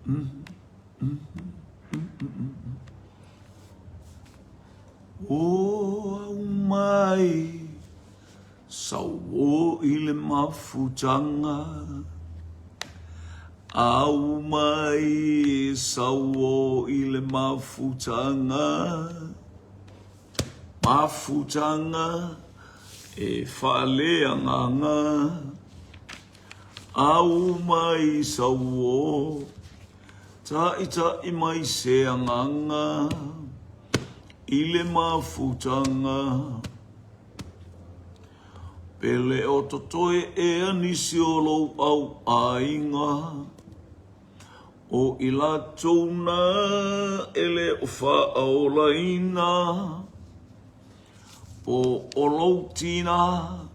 O aumai sauo i le mafutaga Aumai sauo i le mafutaga Mafutaga e faaleagaga Aumai sauo Taʻitaʻi mai se agaga i le mafutaga. Pe le o totoe ea nisi o lou au aiga, o i latou na e le o faaolaina, po o lou tina,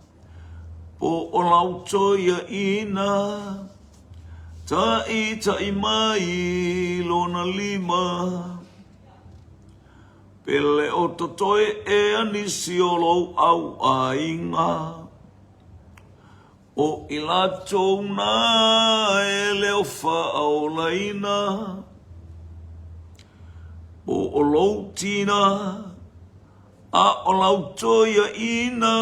Po o lau toeaina Taʻitaʻi mai lona lima Pe le o totoe ea nisi o lou au aiga O i latou na e le o faaolaina Po o lou tina A o lau toeaina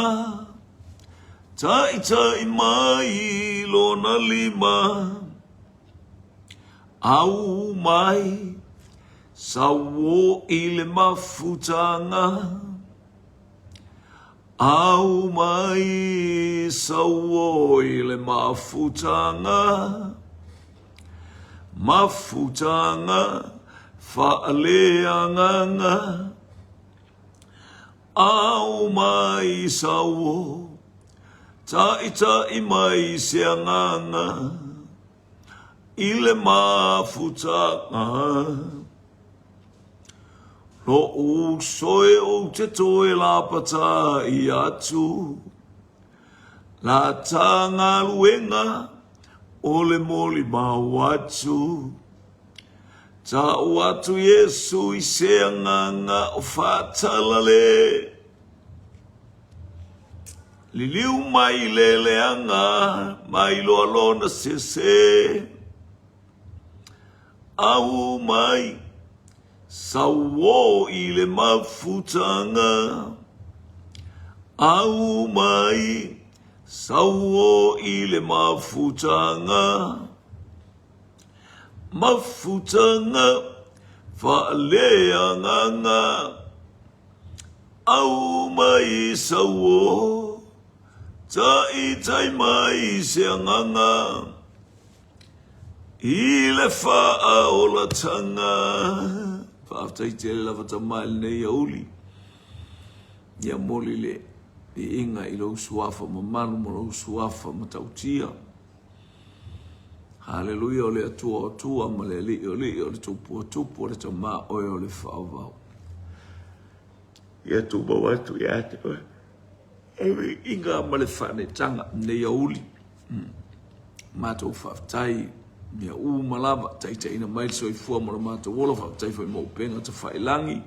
Taʻitaʻi mai lona lima Aumai sauo i le mafutaga Aumai sauo i le mafutaga Mafutaga faaleagaga Aumai sauo, taʻitaʻi mai se agaga i le mafutaga. Loʻu uso e ou te toe lapataʻi atu, la ta galuega o le molimau atu. Tau atu Iesu i se agaga o faatalale. Liliu mai le leaga mai loa lona sese. Aumai sauo i le mafutaga. Aumai sauo i le mafutaga. Mafutaga faaleagaga Aumai sauo Taʻitaʻi mai se agaga I le faaolataga Faafetai tele lava tama i lenei aoauli Ia moli le viiga i lou suafa mamalu ma lou suafa matautia. Haleluia, o le Atua o Atua ma le Alii o Alii, o le Tupu o Tupu, o le Tama oe o le Faavavau. Ia tumau atu ia te oe. E viiga ma le faanetaga nei aoauli. Matou faafetai mea uma lava, taitaiina mai le soifua ma lo matou ola, faafetai foi mo upega tafailagi,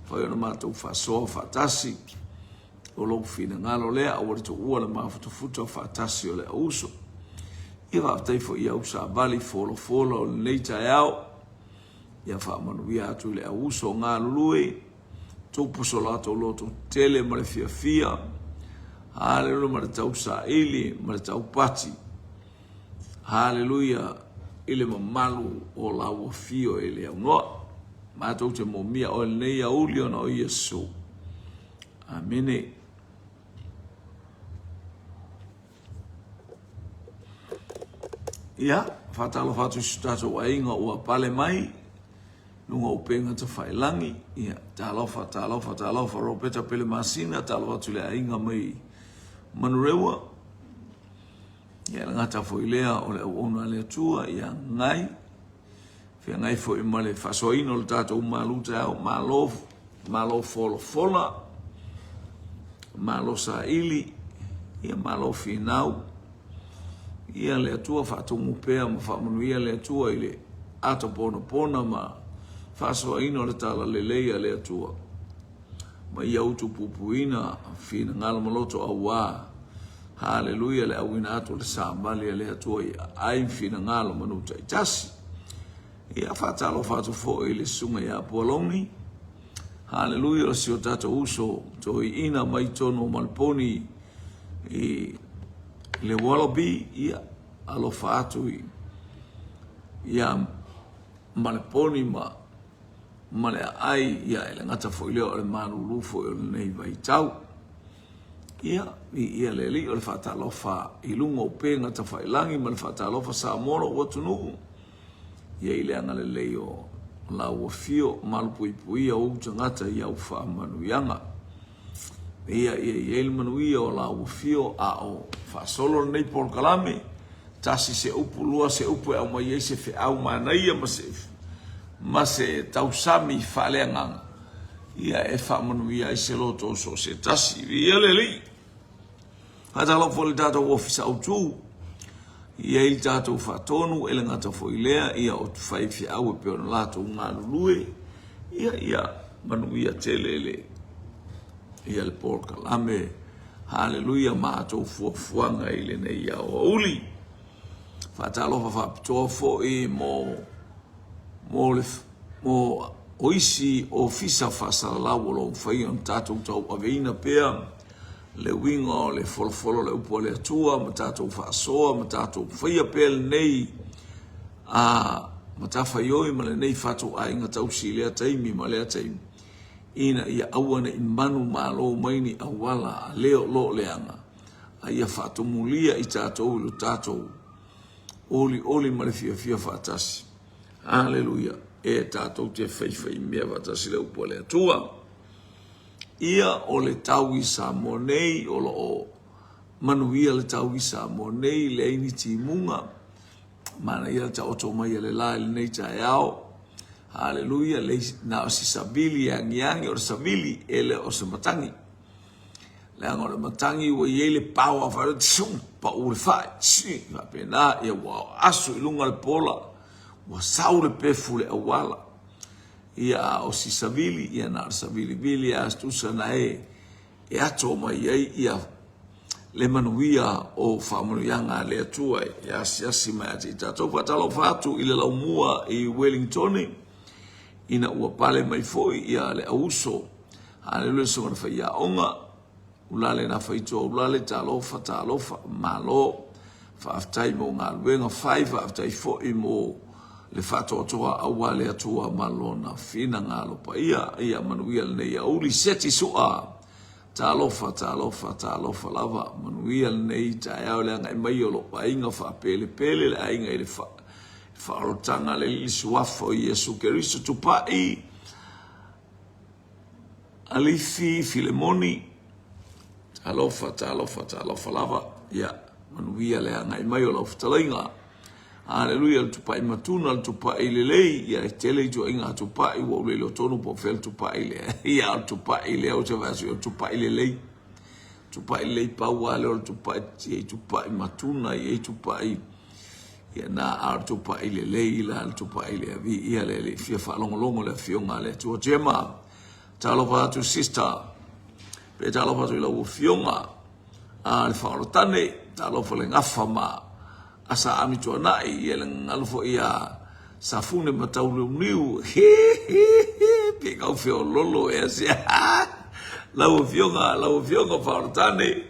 fai ona matou faasoa faatasi. O lou finagalo lea, aua le tuua le mafutafuta faatasi o le auuso. Ia faafetai foi i au savali folafola o lenei taeao. Ia faamanuia atu i le auuso o galulue, tupu so latou loto tele ma le fiafia. Haleluia ma le tausaili ma le taupati. Haleluia i le mamalu o lau afio e le aunoa. Matou te momia oe lenei auli ona o Iesu. Amene. Ia, faatalofa atu i so tatou aiga ua pale mai, luga o upega tafailagi. Ia, talofa, talofa, talofa, Ropeta Pele Masina, talofa atu i le aiga mai Manurewa. Ia, le gata foi lea o le auauna a le Atua, ia ngai. Feagai foi ma le faasoaina o le tatou malu taeao, malo, malo folafola, malo saili, ia malo finau. Ia le Atua faatumu pea ma faamanuia le Atua i le ata ponapona ma faasoaina o le talalelei a le Atua. Ma ia utu pupuina finagalo ma loto auā. Haleluia le auina atu o le savali a le Atua i ai finagalo ma nuu taitasi. Ia, faatalofa atu foi i le Susuga ia Pualogi. Haleluia, o si o tatou uso toeaina mai totonu o Maleponi i le Wallaby. Ia, alofa atu i ia Maleponi ma ma le aai, ia e le gata foi lea o le malulu foi o lenei vaitau. Ia, viia le Alii o le faatalofa i luga o upega tafailagi ma le faatalofa Samoa lou atunuu. Ia i le agalelei o lau afio malupuipuia ou tagata i au faamanuiaga. Ia, ia i ai le manuia o lau afio a o faasolo lenei polokalame. Tasi se upu, lua se upu e aumai ai se feau manaia ma se, ma se tausami faaleagaga, ia e faamanuia ai se loto o so o se tasi. Viia le Alii! Faatalofa foi i le tatou Ofisa Autu, i ai le tatou faatonu, e le gata foi i lea, ia o faifeau e pei ona latou galulue, ia, ia manuia tele le, ia le polokalame. Haleluia ma a outou fuafuaga i lenei aoauli. Faatalofa faapitoa foi mo, mo le, mo o isi ofisa faasalalau o lo o mafai ona tatou tauaveina pea le uiga o le folafolo o le upu a le Atua ma tatou faasoa ma tatou faia pea lenei a matafaioi ma lenei fatuaiga tausi i lea taimi ma lea taimi ina ia aua ne i manumalo mai ni auala a le o lo o leaga, a ia faatumulia i tatou i lo tatou olioli ma le fiafia faatasi. Aleluia! E tatou te faifaimea faatasi le upu a le Atua. Ia o le tau i Samoa nei, o lo o manuia le tau i Samoa nei, leai ni timuga, Manaia le taoto mai a le la i lenei taeao. Haleluia, leai na o se savili e agiagi, o le savili e le o se matagi. Leaga o le matagi ua i ai le power fai tsum, pau le fai, tsi, faapena, ia ua asu i luga le pola, ua sau le pefu i le auala. Ia a o si savili, ia na o le savilivili lava tusa na e e ato mai ai ia le manuia o faamanuiaga a le Atua e asiasi mai ia te i tatou. Faatalofa atu i le laumua i Wellingtone ina ua pale mai foi ia le auuso. Haleluia susuga i le faiaoga. Ulale na faitoa ulale, talofa, talofa, malo. Faafetai mo galuega fai, faafetai foi mo le faatoatoa aua le Atua ma Lona finagalo paia. Ia manuia lenei aoauli, seti sua. Talofa, talofa, talofa lava. Manuia lenei taeao le agai mai o lou aiga faapelepele le aiga i le faaolataga a le Alii Suafa o Iesu Keriso Tupai. Alifi Filemoni, talofa, talofa, talofa lava. Ia, manuia le agai mai o lau fetalaiga. Aleluia, le tupai matuna, le tupai lelei, ia e tele ituaiga tupai, ua ou le iloa tonu po o fea le tupai lea. Ia, o le tupai lea, ou te vaai atu, o le tupai lelei. Tupai lelei pau lava lea o le tupai, e i ai tupai matuna, e i ai tupai, ia na, a o le tupai lelei la le tupai lea. Viia le Alii, fia faalogologo le Afioga a le Atua. Gemma, talofa atu sister, pe talofa atu i lau Afioga, a le Faaolotane, talofa le gafa ma Asa Ami Tuanai, ia le galo foi ia Safune ma Tauliuniu, he he he, pe kau feololo ea se, lau Afioga, lau Afioga Faaolotane,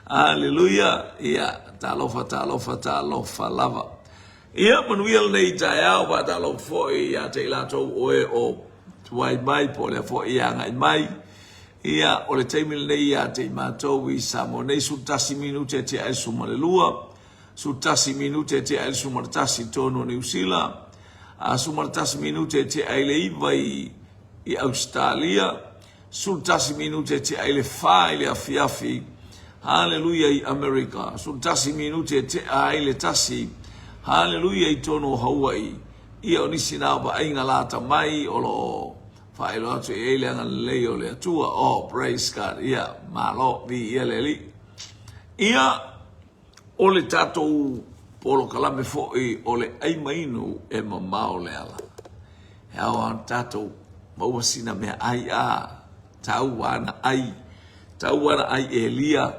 Aleluia, ia, talofa, talofa, talofa lava. Ia, manuia lenei taeao, faatalofa foi ia te i latou o e o tuai mai po o lea foi e agai mai. Ia, o le taimi lenei ia te i matou i Samoa nei, 11 minute e tea ai le 12. 11 minute e tea ai le 11 i totonu o Niu Sila, a 11 minute e tea ai le 9 i, i Ausetalia, 11 minute e tea ai le 4 i le afiafi, haleluia i Amerika, 11 minute e tea ai le 1, haleluia i totonu o Hawaii. Ia o nisi na o vaaiga lata mai o lo o faailoa atu e ai le agalelei o le Atua. Oh, praise God. Ia, malo, viia le Alii. Ia, O le tatou polokalame foi o le ai ma inu e mamao le ala. E ao lava ona tatou maua sina mea ai a tau ana ai, tau ana ai Elia.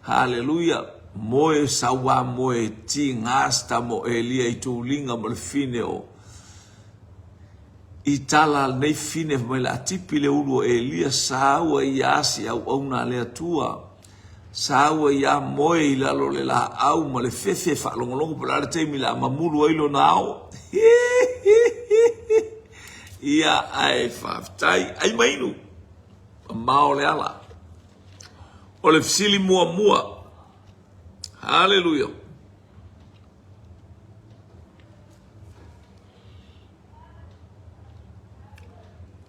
Haleluia! Moe sauā moe tigā se tama o Elia i tuliga ma le fine o. I tala a lenei fine fai mai le a tipi le ulu o Elia sa ua ia asi auauna a le Atua. Sa ua ia moe i lalo o le laau ma le fefe faalogologo po o le a le taimi le a mamulu ai lona ao. Ia ae faafetai. Ai ma inu. Mamao le ala. O le fesili muamua. Haleluia.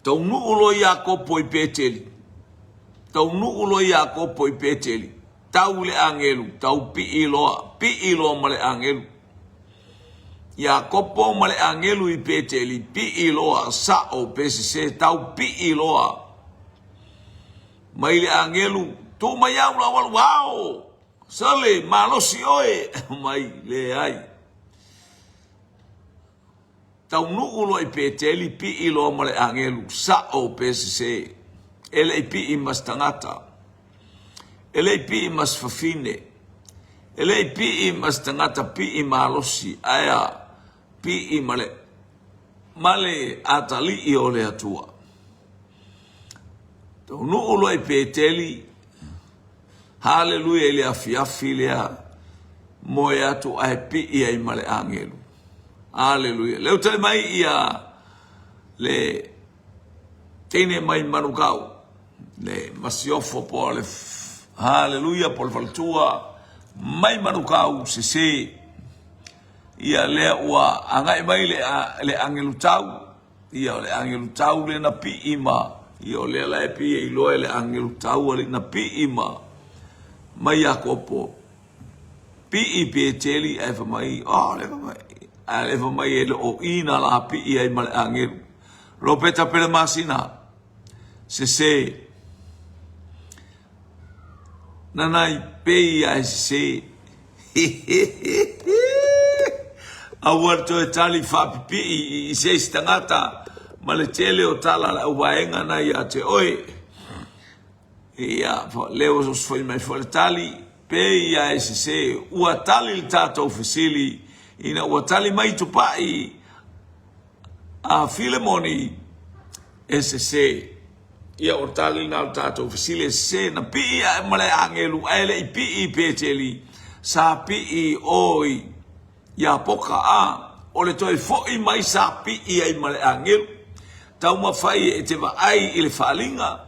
Taunuu loa Iakopo i Peteli. Taunuu loa Iakopo i Peteli. Tau i le agelu, tau pii loa, pii loa ma le agelu. Iakopo ma le agelu i Peteli, pii loa, sao pe sese, tau pii loa. Mai le agelu, tuu mai au la walu ao, sale, malosi oe, mai leai. Taunuu loa i Peteli, pii loa ma le agelu, sao pe sese. E le i pii ma se tagata. E le i pii ma se fafine. E le i pii ma se tagata pii malosi, ae a pii ma le ma le atalii o le Atua. Taunuu loa i Peteli, haleluia i le afiafi lea, moe atu ae pii ai ma le agelu. Aleluia. Lea ua tali mai ia le teine mai Manukau, le masiofo po o le haleluia po o le faletua mai Manukau sese. Ia lea ua agai mai le, le agelu tau, ia o le agelu tau lea na pii ma, ia o lea la e pei e iloa e le agelu tau alii na pii ma mai Iakopo. Pii Peteli ae fai mai, oh, le fai mai, ae le fai mai e le o i nā lā pii ai ma le agelu. Ropeta Pele Masina, sese. Nana i pei ae sese. Aua le toe tali faapipii i se isi tagata ma le tele o tala a le auvaega na ia te oe. Ia, lea ua osofai mai foi le tali, pei ia e sese, ua tali le tatou fesili, ina ua tali mai Tupai a Filemoni, e sese. Ia, ua tali lena o le tatou fesili, e sese, na pii ae ma le agelu, ae le i pii i Peteli, sa pii o i Iapoka, a, o le toe foi mai sa pii ai ma le agelu. Taumafai e te vaai i le faaaliga,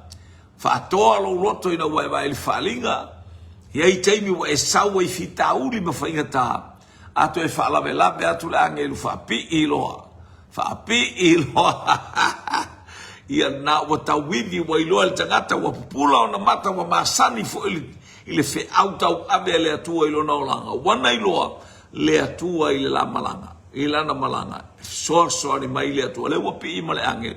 Faatoa lou loto ina ua e vaai i le faaaliga, e i ai taimi ua e sau ai fitauli ma faigata, a toe faalavelave atu le agelu faapii loa, faapii loa. Ia na ua tauivi, ua iloa e le tagata, ua pupula ona mata, ua masani foi i le feau tauave a le Atua i lona olaga. Ua na iloa le Atua i le la malaga, i lana malaga, e fesoasoani mai le Atua. O lea ua pii ma le agelu.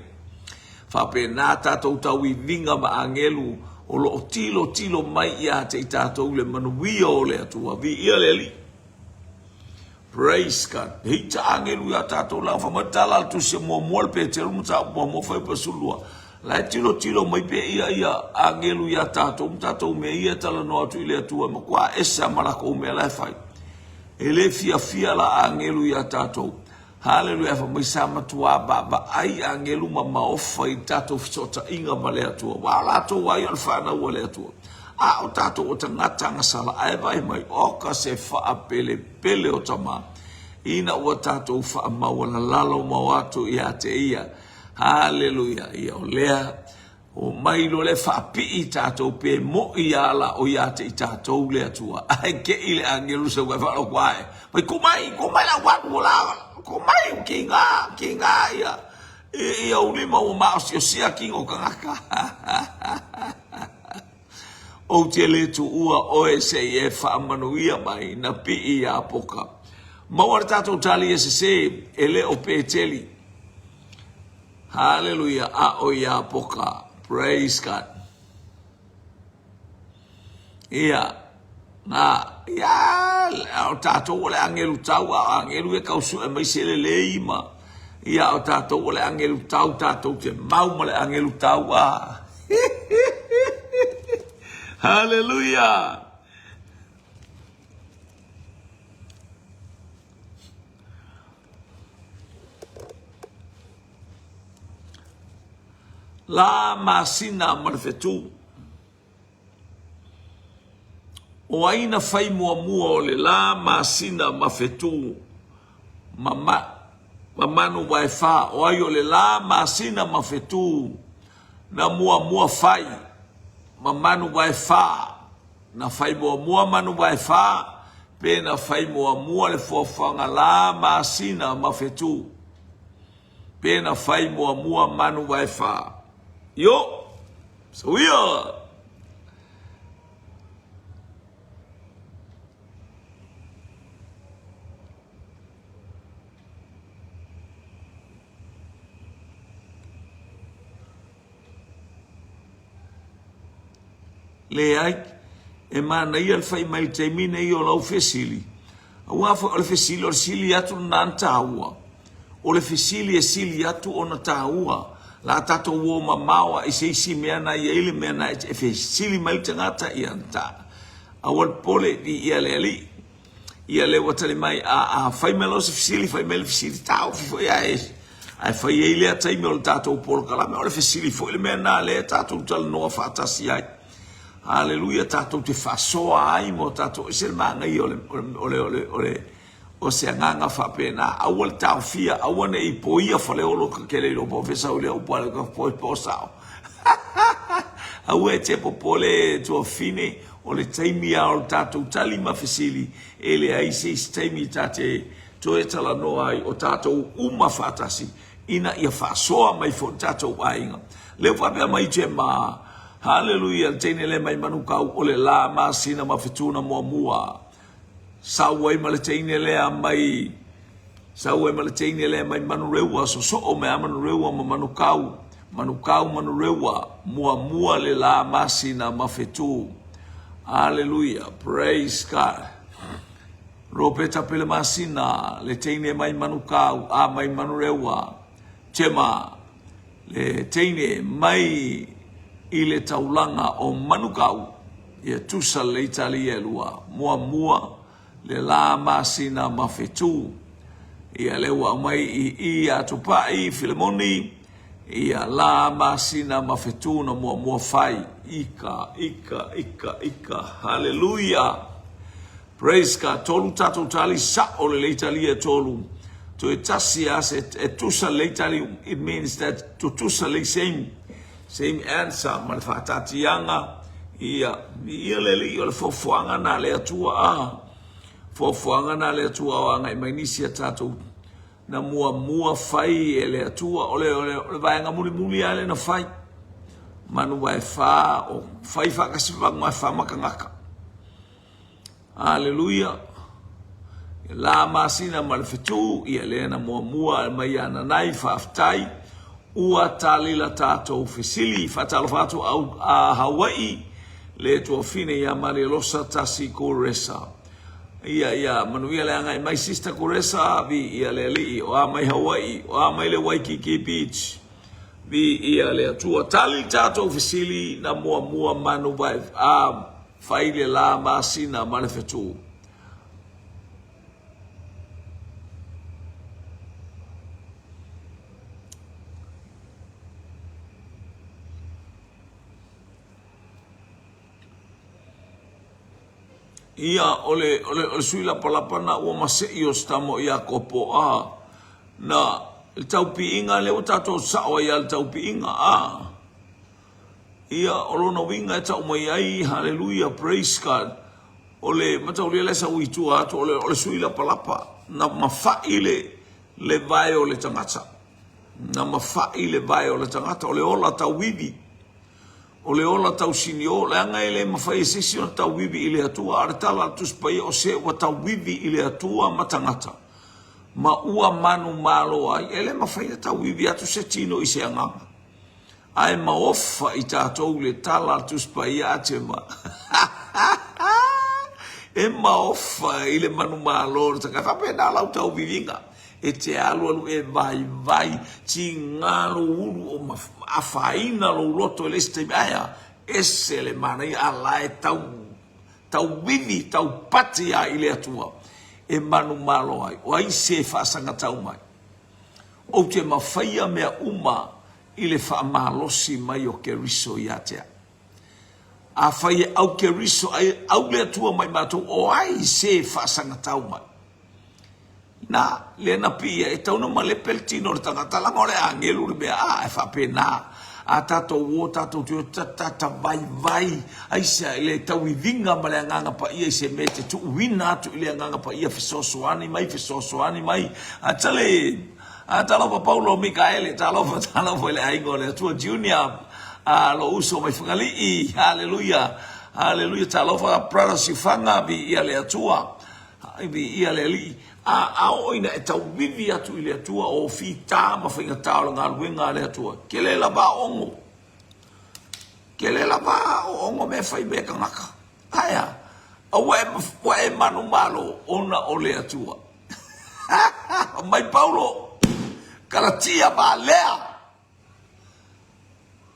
Faapena tatou tauiviga ma agelu o lo o tilotilo mai ia te i tatou le manuia o le Atua. Viia le Alii. Praise God. He ita agelu ia tatou la fa mai tala le tusi muamua le Peteru mataupu muamua fuaiupu 12. La e tilotilo mai pea ia ia agelu ia tatou ma tatou mea ia e talanoa atu i le Atua e matua ese ma lakou mea la e fai. E le fiafia la agelu ia tatou. Haleluia fai mai sa matuā vaavaai agelu ma maofa i tatou fesootaiga ma le Atua aua o latou ai o le fanau a le Atua a o tatou o tagata agasala ae vaai mai oka se faapelepele o tama ina ua tatou faamaualalalo mau atu ia te ia. Haleluia ia o lea O mai loa lea faapii tatou pe moi a la o ia te i tatou le Atua. Ae kei le agelu sau ai faalogo ae. Mai ku mai, ku mai la walu o la, ku mai ki ngā, ki ngā ia. I ia ulima ua maosiosia kino tagata. Ou te le tuua oe se i e faamanuia mai na pii ia poka. Maua le tatou tali e sese e le o Peteli. Haleluia a o Iapoka. Praise God. Ia, na, ia, o tatou o le agelu tau, a o agelu e kau sue mai se lelei ma, ia, o tatou o le agelu tau, tatou te mau ma le agelu tau, a. Haleluia. Lā masina ma le fetu. O ai na fai muamua o le lā masina ma fetu ma ma ma manu vaefā? O ai o le lā masina ma fetu na muamua fai ma manu vaefā? Na fai muamua manu vaefā pe na fai muamua le fuafuaga lā masina ma fetu? Pe na fai muamua manu vaefā? Io! Sauia! Leai, e manaia le fai mai i le taimi nei o lau fesili, aua foi o le fesili, o le sili atu lena na taua. O le fesili e sili atu ona taua. La tatou o mamao a i se isi mea na i ai le mea na e fesili mai le tagata ia ta. Aua le popole i ia le alii. Ia lea ua tali mai a a fai mai loa se fesili fai mai le fesili taofi foi ae ae fai ai lea taimi o le tatou polokalame o le fesili foi le mea lena lea tatou talanoa faatasi ai. Haleluia tatou te faasoa ai mo tatou ese le manaia o le o le o le o le o se agaga faapena aua le taofia aua ne i poia Faleolo ka kele i lou pofesa o lea upu a le ka po sao. Aua e te popole e tuafine O le taimi lava o le tatou tali ma fesili, e leai se isi taimi ta te toe talanoa ai o tatou uma faatasi ina ia faasoa mai foi le tatou aiga. Lea ua faapea mai Gemma, Haleluia, le teine lea mai Manukau, o le la masina ma fetu na muamua. Sau ai ma le teine lea mai Sau ai ma le teine lea mai Manurewa, sosoo mai a Manurewa ma Manukau, Manukau Manurewa, muamua le la masina ma fetu. Aleluia, praise God. Ropeta Pelemasina, le teine mai Manukau, a mai Manurewa, Tema, le teine mai i le taulaga o Manukau, ia tusa lelei tali ia e lua. Muamua, le lā masina ma fetu. Ia lea ua aumai i i ia Tupai, Filemoni, ia lā masina ma fetu na muamua fai. Ika, ika, ika, ika. Haleluia! Praise God. Tolu tatou tali, sa'o lelei tali e tolu. Toe tasi a se e tusa lelei tali, it means that tutusa lelei same, same answer ma le faataatiaga ia, ia le alii o le foafoaga na le Atua a foafoaga na le Atua o agai mai nisi a tatou na muamua fai e le Atua o le, o le, o le vaega mulimuli a le na fai manu vae fa o fai faatasi manu vae fa ma tagata. Aleluia! La masina ma le fetu, ia lea na muamua mai ia Nanai, faafetai. Ua tali la tatou fesili, faatalofa atu au a Hawaii, le tuafine ia Marialosa Tasi Kuresa. Ia, ia, manuia le agai mai Sister Kuresa, vi ia le alii, o a mai Hawaii, o a mai le Waikiki Beach. Vi ia le Atua. Tali le tatou fesili na muamua manu vae, a Fai le la masina ma le fetu. Ia, o le, o le, o le sui lapalapa na ua mase'i o se tama o Iakopo, a, na, le taupi'iga lea ua tatou sa'o ai a le taupi'iga, a. Ia, o lona uiga e tau mai ai, Haleluia, praise God, o le mataulia lea sa ui tua atu, o le, o le sui lapalapa, na mafa'i le, le vae o le tagata. Na mafa'i le vae o le tagata, o le ola tauivi, o le ola tausinio, leaga e le mafai e se isi ona tauivi i le Atua, a o le tala a le Tusi Paia, o se ua tauivi i le Atua ma tagata, ma ua manumalo ai, e le mafai ona tauivi atu se tino i se agaga. Ae maofa i tatou le tala a le Tusi Paia a Tema. E maofa i le manumalo o le tagata. E faapena lau tauviviga. E te alualu e vaivai, tiga lou ulu o afaina lou loto i le isi taimi. Ae a? Ese le manaia, a la e tau, tauvivi, taupati lava i le Atua e manumalo ai. O ai se e faasagatau mai? Ou te mafaia mea uma. i le faamalosi mai o Keriso ia te au. Afai e au Keriso, ai au le Atua mai matou, o ai se faasagatau mai? Na, lea na piia, e tau na malepe le tino o le tagata, laga o le agelu le mea, a, e faapena. A tatou o, tatou te o, ta, ta, ta vaivai, aisea, i le tauiviga ma le Agaga Paia i se mea e te tuuina atu i le Agaga Paia, fesoasoani mai, fesoasoani mai. A tale, a talofa Paulo Mikaele, talofa, talofa i le aiga o le Atua Junior, a lou uso mai Fagalii, haleluia, haleluia, talofa Brother Siufaga, viia le Atua. Viia le Alii, a, a oo ina e tauvivi atu i le Atua o fita ma faigata o le galuega a le Atua, kele lava aoogo. Kele lava aoogo mea fai mea tagata. Ae a? Aua e, ua e manumalo ona o le Atua. Mai Paulo, Kalatia valea.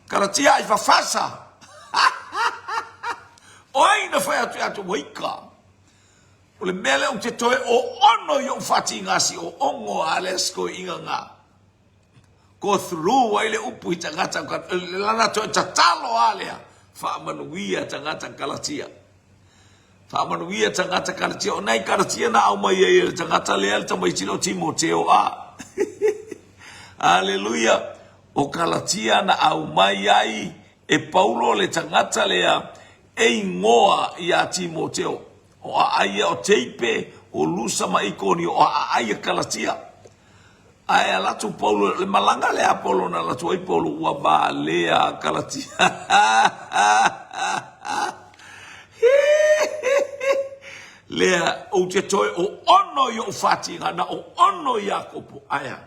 Kalatia ai fafasa. O ai na fai atu ia te ua ika? O le mea lea ou te toe oono i ou faatigasi oogo a le sikoiga nga. Go through ai le upu i tagata lana toe tatalo a lea faamanuia tagata Kalatia. Faamanuia tagata Kalatia. O nai Kalatia na aumai ai e le tagata lea le tamaiti lea o Timoteo a. Aleluia. O Kalatia na aumai ai e Paulo le tagata lea e igoa iā Timoteo. O aai ia o Teipe, o Lusa ma Ikonio, o aai ia Kalatia. Ae ala atu Paulo, le malaga lea a Paulo na ala atu ai Paulo, ua valea Kalatia. Lea, ou te toe oono i ou fatiga, na oono i Iakopo. Ae a?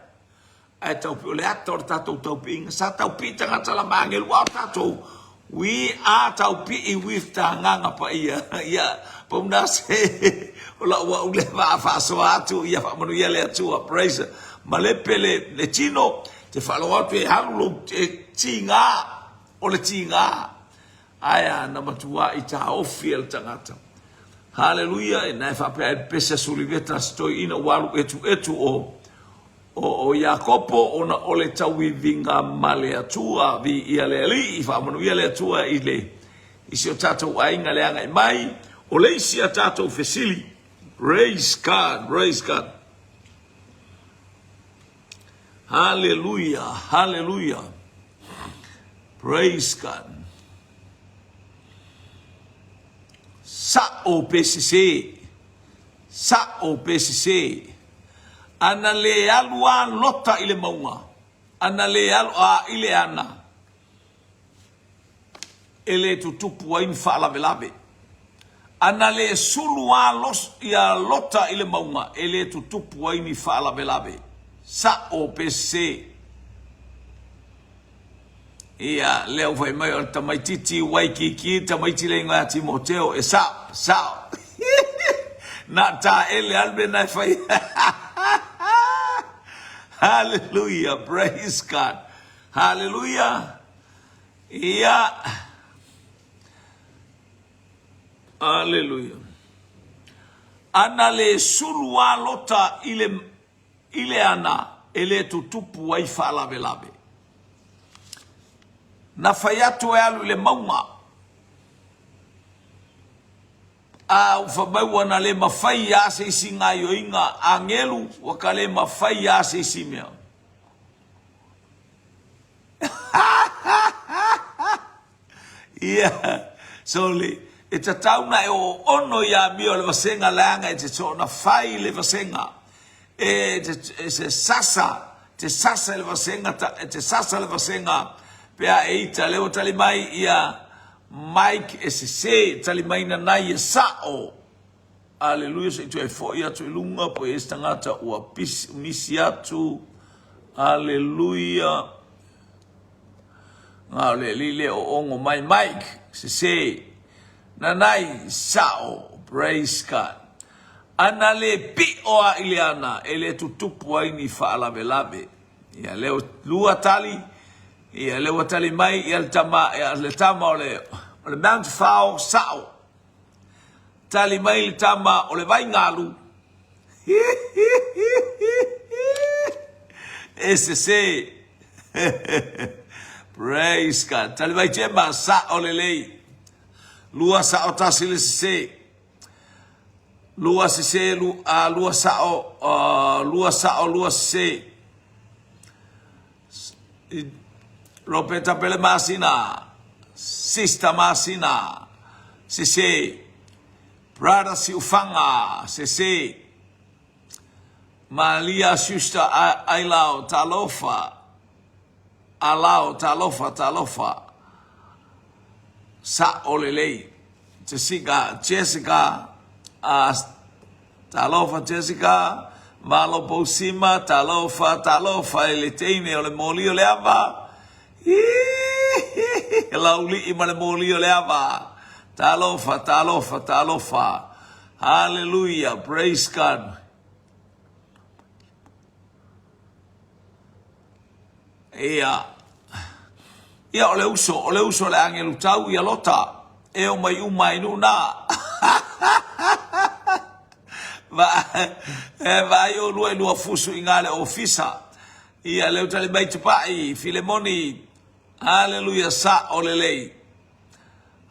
Ae taupi, o le ata o le tatou taupiiga, sa taupii tagata la ma agelu, a o tatou, we are taupii with the Agaga Paia. Ia, pau na se, o lau au lea vaa faasoa atu, ia faamanuia le Atua, praise. Malepe le, le tino, te faalogo atu e alu lou, e tiga, o le tiga. Ae a na matuai taofi e le tagata. Haleluia, e na e faapea e pese suliveta se toeaina ua alu etuetu o O, o Iakopo, ona o le tauiviga ma le Atua, viia le Alii, faamanuia le Atua i le, i si o tatou aiga le agai mai, o le isi a tatou fesili, praise God, praise God. Hallelujah, hallelujah. Praise God. Sa'o pe sese. Sa'o pe sese. Ana le alu a Lota i le mauga, ana le alu a i le ana, e le tutupu ai ni faalavelave. Ana le sulu a ia Lota i le mauga, e le tutupu ai ni faalavelave. Sa'o pe sese. Ia, lea ua fai mai o le tamaititi Waikiki, tamaiti le igoa ia Timoteo, e sao, sao. Na taele lava le mea na e fai. Hallelujah, praise God. Hallelujah. Ia. Hallelujah. Ana le sulu a Lota i le I le ana e le tutupu ai faalavelave. Na fai atu e alu i le mauga, a ua fai mai ua na le mafai a se isi gaioiga agelu, ua ka le mafai a se isi mea. Ia, sole, e tatau na e oono i amio le vasega leaga e te soona fai le vasega. E te, e se sasa, te sasa le vasega, ta, e te sasa le vasega pe a e ita. Lea ua tali mai ia Mike e sese, tali mai nanai e sa'o. Aleluia, se i toe fo'i atu i luga, po i ai se tagata ua pisi, misi atu. Aleluia. Nga o le alii le oogo mai Mike, sese. Nanai, sa'o, praise God. Ana le pi'o a i le ana, e le tutupu ai ni faalavelave. Ia lea ua lua tali, ia lea ua tali mai ia le tama, ia le tama o le, o le Mount Fao, sa'o. Tali mai le tama o le Vaigalu. E sese. Praise God. Tali mai Jema, sa'o lelei. 201 le sese. Lua sese, lua sa'o, 2 sa'o, 2 sese. Ropeta Pele Masina, Sister Masina, sese. Brother Siufaga, sese. Malia Sister Ailao, talofa. Alao, talofa, talofa. Sa'o lelei. Jessica, Jessica, talofa Jessica. Malo Pousima, talofa, talofa i le teine o le moli o le ava. Laulii ma le moli o le ava. Talofa, talofa, talofa. Hallelujah, praise God. Ia, ia o le uso, o le uso le agelu tau ia Lota, e o mai uma i nuu na. Va, e vai o lua i lua fusu i ngā le ofisa. Ia leu tali mai tupai, Filemoni, haleluia sa o lelei.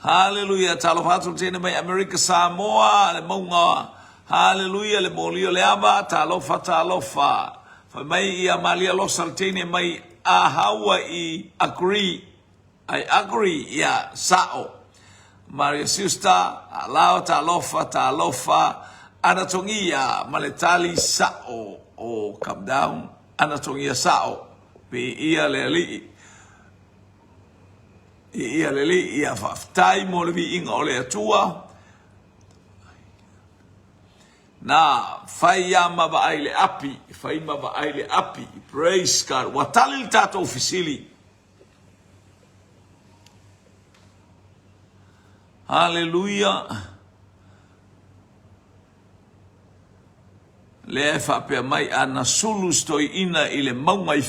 Haleluia, talofa atu le teine mai Amerika Samoa, le mauga, haleluia, le moli o le ava, talofa, talofa. Fai mai ia Malia Losa le teine mai a Hawaii, agree, I agree, ia, sa'o. Maria Sister, alao, talofa, talofa, Anatongia, ma le tali sa'o, oh, come down, Anatongia sa'o, viia le alii. Ia lelei, ia faafetai mo le viiga o le Atua. Na fai ia ma vaai le api, fai ma vaai le api. Praise God. Ua tali le tatou fesili. Hallelujah. Lea e faapea mai ana sulu stoiina i le mauga i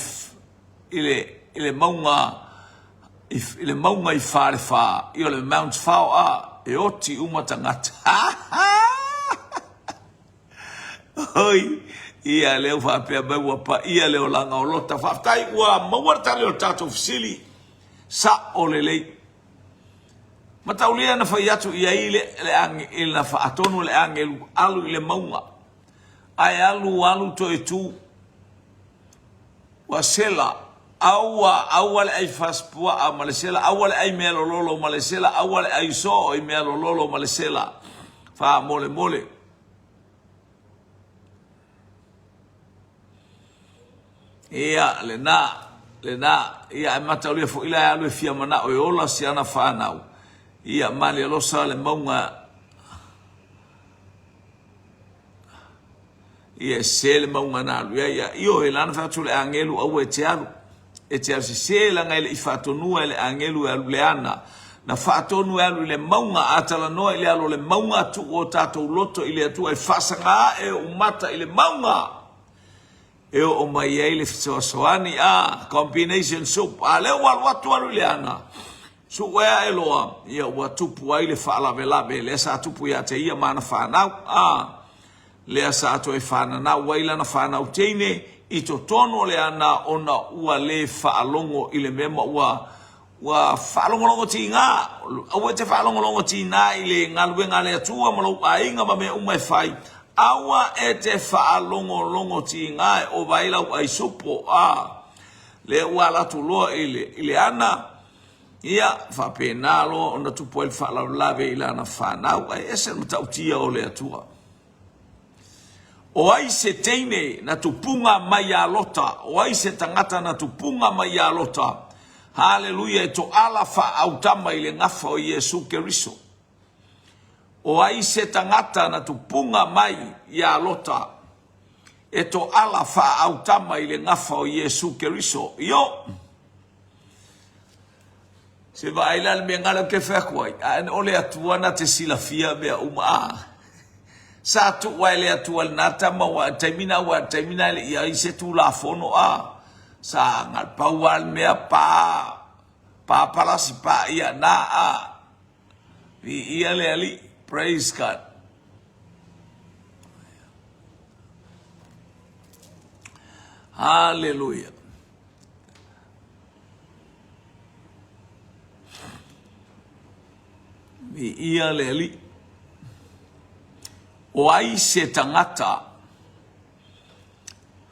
i le, i le mauga i, i le mauga i Falefa, i o le Mount Fao a, e oti uma tagata. Oi, ia lea ua faapea mai ua paia le olaga o Lota. Faafetai ua maua le tali o le tatou fesili. Sa'o lelei. Mataulia na fai atu i ai le, le age, na faatonu le agelu alu i le mauga. Ae alu alu toe tu. Ua sela, aua, aua le ai fasipuaa ma le sela, aua le ai mea lololo ma le sela, aua le ai soo i mea lololo ma le sela. Faamolemole. Ia, lena, lena, ia, ae mataulia foi la e alu e fia manao e ola si ana whanau. Ia, malialosa le mauga Ia e sese le mauga na alu i ai. Ia, ioe, lana fai atu le agelu, aua e te alu. E te alu sese, leaga e le i faatonua e le agelu e alu i le ana. Na faatonu e alu i le mauga, a talanoa i le alo o le mauga, tuu o tatou loto i le Atua e faasaga ae ou mata i le mauga e oo mai ai le fesoasoani. A, combination soup. A lea ua alu atu alu i le ana. Sue ae loa, ia ua tupu ai le faalavelave lea sa tupu ia te ia ma ana fanau. A, lea sa toe fananau ai lana fanau teine i totonu o le ana ona ua le faalogo i le mea ma ua ua faalogologo tiga. Aua e te faalogologo tiga i le galuega a le Atua ma lou aiga ma mea uma e fai. Aua e te faalogologo tiga e ova ai lau aisupo. A, lea ua ala atu loa i le, i le ana, Ia, faapena loa ona tupu ai le faalavelave i lana fanau, ae ese le matautia o le Atua. O ai se teine na tupuga mai iā Lota? O ai se tagata na tupuga mai iā Lota? Haleluia, e toala faaautama i le gafa o Iesu Keriso. O ai se tagata na tupuga mai iā Lota? E toala faaautama i le gafa o Iesu Keriso. Io! Se vaai la le mea ngala ke fai atu ai, ae o le Atua na te silafia mea uma a. Sa tuu ai le Atua lena tama ua taimi na ua taimi na le ia i se tulafono a. Sa ngal pau a le mea pa pa palasi pa ia na a. Viia le Alii. Praise God. Hallelujah. Viia le Alii. O ai se tagata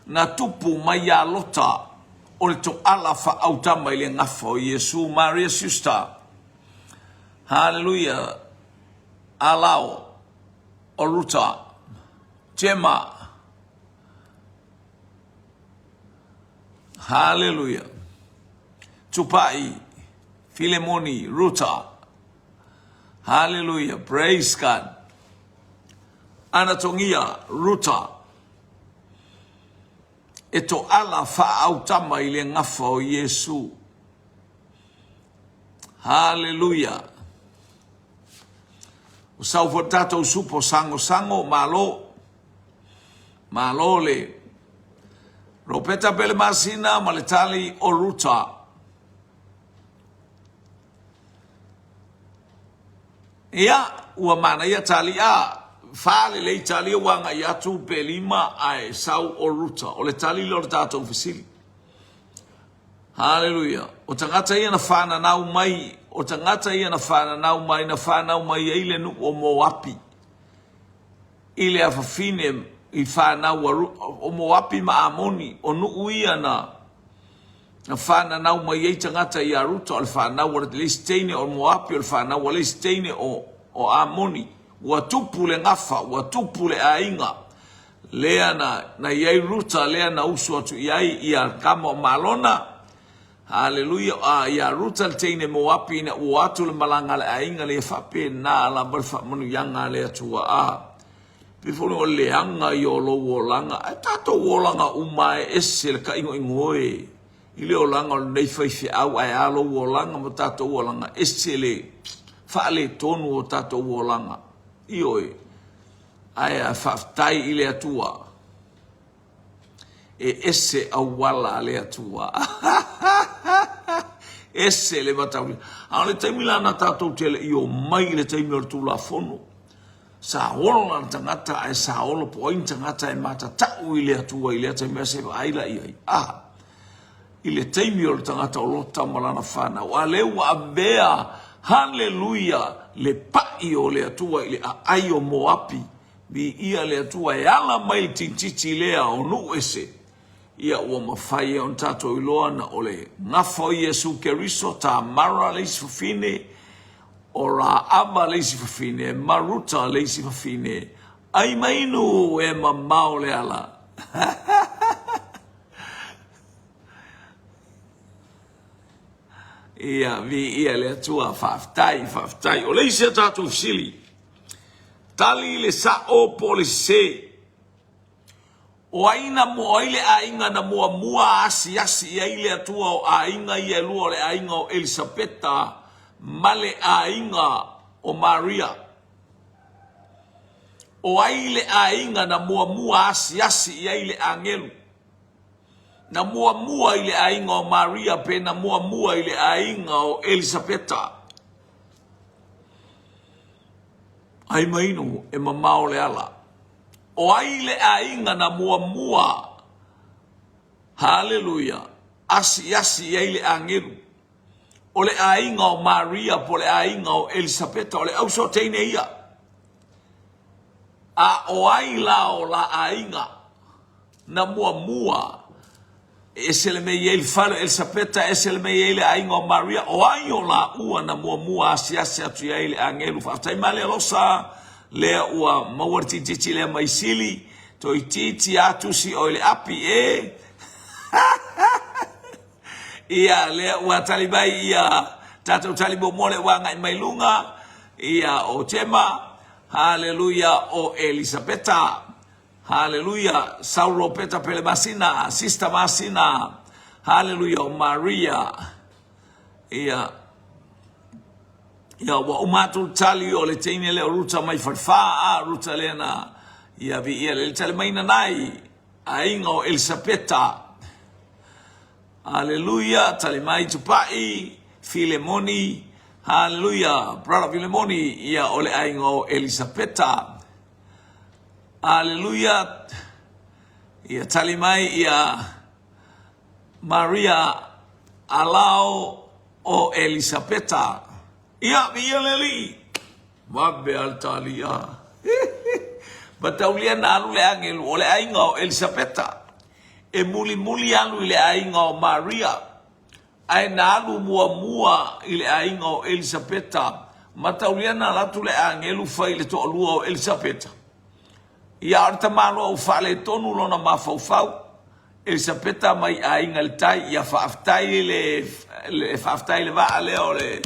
na tupu mai ia Lota o le toala faaautama i le gafa o Iesu? Maria Schuster. Haleluia. Alao o Ruta. Gemma. Haleluia. Tupai. Filemoni, Ruta. Haleluia. Praise God. Anatongia, Ruta. E toala faaautama i le gafa o Iesu. Haleluia. O sau foi tatou supo sangosango, malo. Malo le Ropeta Pele Masina ma le tali o Ruta. Ia, ua manaia tali a, fa lelei tali ua agai atu pe lima ae sau o Ruta. O le tali lea o le tatou fesili. Haleluia. O tagata ia na fananau mai, o tagata ia na fananau mai, na fanau mai ai le nuu o Moapi. I le afafine i fanau a, o Moapi ma Amoni, o nuu ia na Na fananau mai ai tagata ia Ruta, o le fanau a le isi teine o Moapi, o le fanau a le isi teine o, o Amoni. Ua tupu le gafa, ua tupu le aiga. Lea na, na i ai Ruta, lea na usu atu i ai ia kama o Malona. Haleluia, a ia Ruta le teine Moapi ina ua atu le malaga a le aiga lea faapena lava le faamanuiaga a le Atua. A pei foi o le leaga ia o lou olaga, ae tatou olaga uma e ese le tainoino e i le olaga o lenei faifeau, ae a lou olaga ma tatou olaga, ese le faaletonu o tatou olaga. Ioe, ae a faafetai i le Atua, e ese auala a le Atua. Ese le mataulia. A o le taimi la na tatou te le i o mai i le taimi o le Tulafono, Sa ola le tagata ae sa ola po o ai ni tagata e matatau i le Atua i lea taimi ae se vaai la i ai. A i le taimi o le tagata o Lota ma lana fanau, a lea ua avea, haleluia, le paʻi o le Atua i le aai o Moapi, viia le Atua e ala mai le tintiti lea o nuu ese, ia ua mafai ai ona tatou iloa na o le gafa o Iesu Keriso, Tamara le isi fafine, O Raava le isi fafine, ma Ruta le isi fafine, ai mainu e mamao le ala. Ia, viia le Atua, faafetai, faafetai. O le isi a tatou fesili, tali le sao po o le sese. O ai na o ai le aiga na muamua asiasi i ai le Atua o aiga ia e lua o le aiga o Elisapeta ma le aiga o Maria? O ai le aiga na muamua asiasi i ai le agelu? Na muamua i le aiga o Maria pe na muamua i le aiga o Elisapeta? Ai mainu e mamao le ala. O ai le aiga na muamua, haleluia, asiasi i ai le agelu? O le aiga o Maria po o le aiga o Elisapeta, o le auso teine ia. A o ai la o la aiga na muamua E ese le mea i ai le fale o Elisapeta, ese le mea i ai le aiga o Maria. O ai o laua na muamua asiasi atu i ai le agelu? Faafetai Malia Losa, lea ua maua le tititi lea mai Sili. Toeitiiti a tusi oi le api e. Ia, lea ua tali mai ia tatou tali muamua lea ua agai mai luga. Ia, o Tema, haleluia, o Elisapeta. Haleluia Saulo Peta Pele Masina Sister Masina Haleluia o Maria ia ia ua uma atu le tali o le teine lea o Ruta mai Falefa a Ruta lea na ia viia le tali mai nanai aiga o Elisapeta Haleluia tali mai Tupai Filemoni Haleluia brother Filemoni ia o le aiga o Elisapeta Aleluia! Ia tali mai ia Maria Alao o Elisapeta. Ia, viia le Alii! Vave a le talia. Mataulia na alu le agelu o le aiga o Elisapeta e mulimuli alu i le aiga o Maria, ae na alu muamua i le aiga o Elisapeta. Mataulia na alu atu le agelu fai i le toalua o Elisapeta. Ia a o le tamaloa ua faaletonu lona mafaufau. Elisapeta mai aiga i le tai, ia faafetai le, le faafetai le vaa lea o le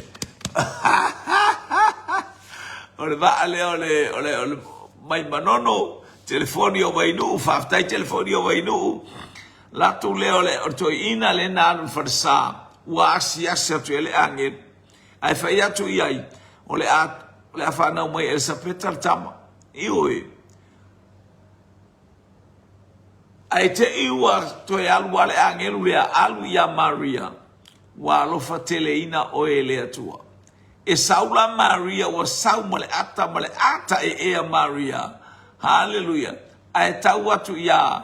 o le vaa lea o le, o le, o le mai Manono, telefoni o Vainuu, faafetai telefoni o Vainuu. Latou lea o le, o le toeaina lea na alu i le falesa, ua asiasi atu i ai le agelu. Ae fai atu i ai, o le a, o le a fanau mai Elisapeta le tama. Ioe. Ae te i ua toe alu lava le agelu lea, alu iā Maria, ua alofa teleina oe e le Atua. E sau la Maria, ua sau ma le ata ma le ata e ea Maria. Haleluia. Ae tau atu iā,